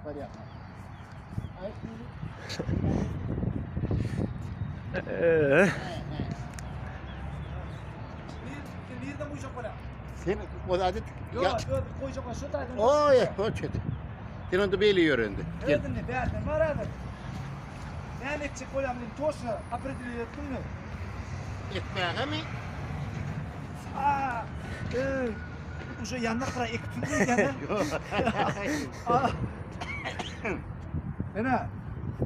Barýar. Nirden guýjak bolýar? Sen o zady Ýok, ýok, guýjak şu taýdan. Oý, hoş et. Sen onda beýle ýör indi. Gel. Indi bärden bar häzir. Näme etjek bolýar men toşna opredelить etdimmi? Etmägemi? Aa, ey, uje ýanakra ekipsiň diýýän. Ene,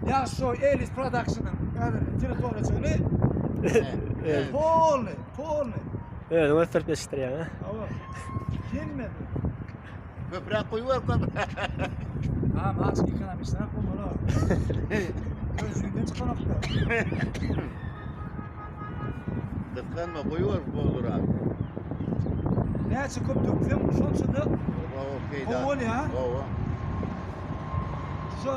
ýa şu Elis Production'yň häzir territoriýaçyny polny, polny. Özüň ösdürip ýetişdirýäň ha. Hawa. Hemme. Köpräk goýber köpräk. Ha, maaş ekonomistrak bolmaly. Özünden çykanokda. Gysganma goýber boldurak. Näçe köp dökseň, şonça-da Gowy peýda. Gowy bolýar. Gowy. Şu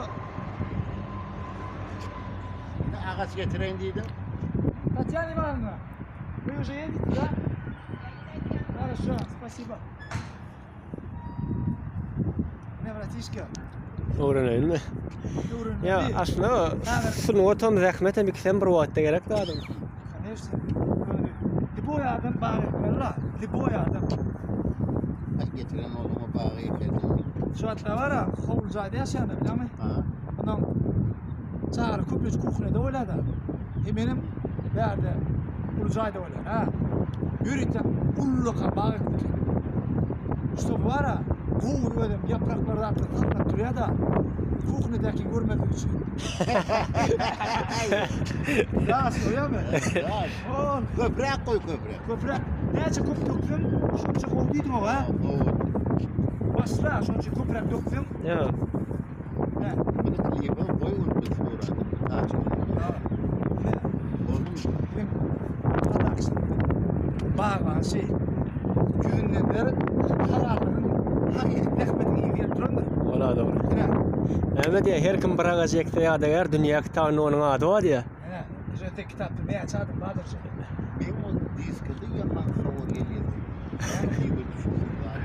Ne agaç getireýin diýdiň? Татьяна Ивановна, вы уже едете, да? Хорошо, спасибо. Ne bratişka? Öwreneýinmi? Öwrenmeli. Ýa aslynda sungatam zähmetem ikisem bir wagtda gerek zadyň. Конечно. Liboý adam bag ekmeli la. Liboý adam. Ay getiren oğluma bagy ekerdim. Şu wagtda bar-a, howly jaýda ýaşaýan-da bilýäňmi? Ha. Ondan çagalar köplenç kuhnýada bolýar-da. He menem bärde uly jaýda bolýan, ha. Ýörite ullakan bag ekipdir. Ştoby bar-a, gowy özem ýapraklary zatlar sallap durýar-da, kuhnýadäki görmezlik üçin. Ýaş görýäňmi? Ýaş. Ol Köpräk goý köpräk. köpräk näçe köp dökseň, şonça gowy diýdiň-ow, ha? Gowy. Başla, şonça köpräk dökseň, Ýa. hä. Bunu klibe goý ol bir suratyny. Taçyny. Ha. Ne? Boldumy? Biziň production bagbançy ýüzünden berip halallygyň hakyky zähmetiň yzy gelip durandyr. Ola dogry. Ine, Näme diýýär, her kim bir agaç ekse ýadygär, dünýä kitabynda onuň ady bar diýýär. ine, şu tek kitapda näçe adam bardyr şu. Men o diskede ýaman habar gelýär. Klibe düşüpsiň zat.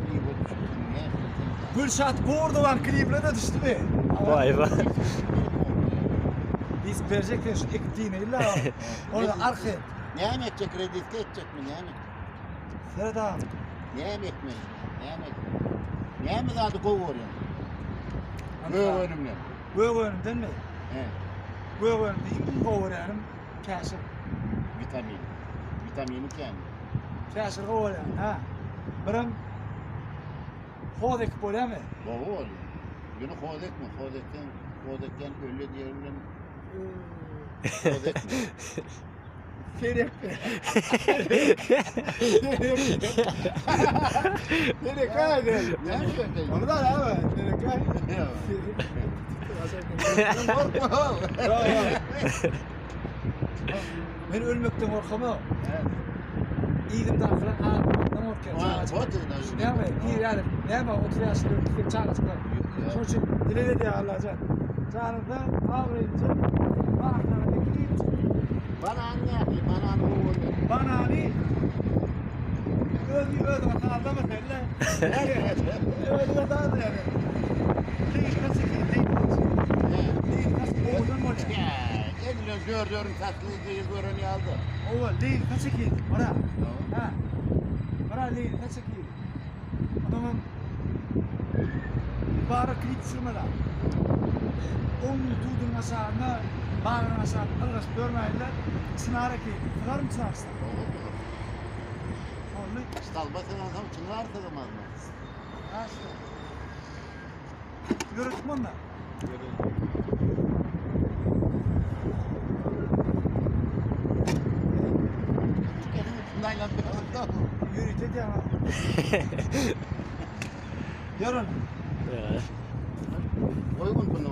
Klibe düşüpsiň näme sen? Gülşat Gordowan klibine de düşdümi? Waý waý. Disk berjek sen şu ekip diýme illa. Onu arka et. Näme etjek kreditke etjekmi näme? Seret agam. Näme etmeli? Näme etmeli? Näme zady gowy görýäň? Gök önümden. Gök önümdenmi? He, Gök önümde iň gowy görýänim käşir. vitamin. Vitamini kän. Käşir gowy görýän, ha. Birem hoz ekip bolýarmy? Gowy bolýar. Ýöne hoz ekme, hoz ekseň, hoz ekýän öle diýer bilen hoz ekme. Serek. Serek haydi. Näme şeýle? Onu da abi. Serek Korkma. Men ölmekden korkamam. Yzymdan falan ağlamakdan korkýan. Ha, Çaga bot ýa. Näme? Ir yani. Näme 30 ýaşynda ötüp çaga çykar. Şonuň üçin dileg edýär Allajan. Janyňda abraýynça bagtlara dikip Banan nähili? Banan gowy bolýar. banany özüňi özüňe sazlama sen-le. Özüňe sazla yani. Leýli çekil, leýli. He. Leýli gowudan bolýar. Ýa, edilen dördörün tatly gyz gören ýaly. Owa, leýli çekil. Bara. Ha. Bara leýli çekil. Adamım bara klip düşürmeli. On gün tuduň aşagynda, bagyryň aşagynda ylgaşyp görmäýinler. Çynar ekeydi. Sygarmy çynar işte? Oldy. Stalba sygansoň çynar sygmazmy? Ha işte. Ýöretme onda. Gelin üstünde aýlanyp ýörün. Ýörite diýýän. Ýörün. Ýa. Goý bunu.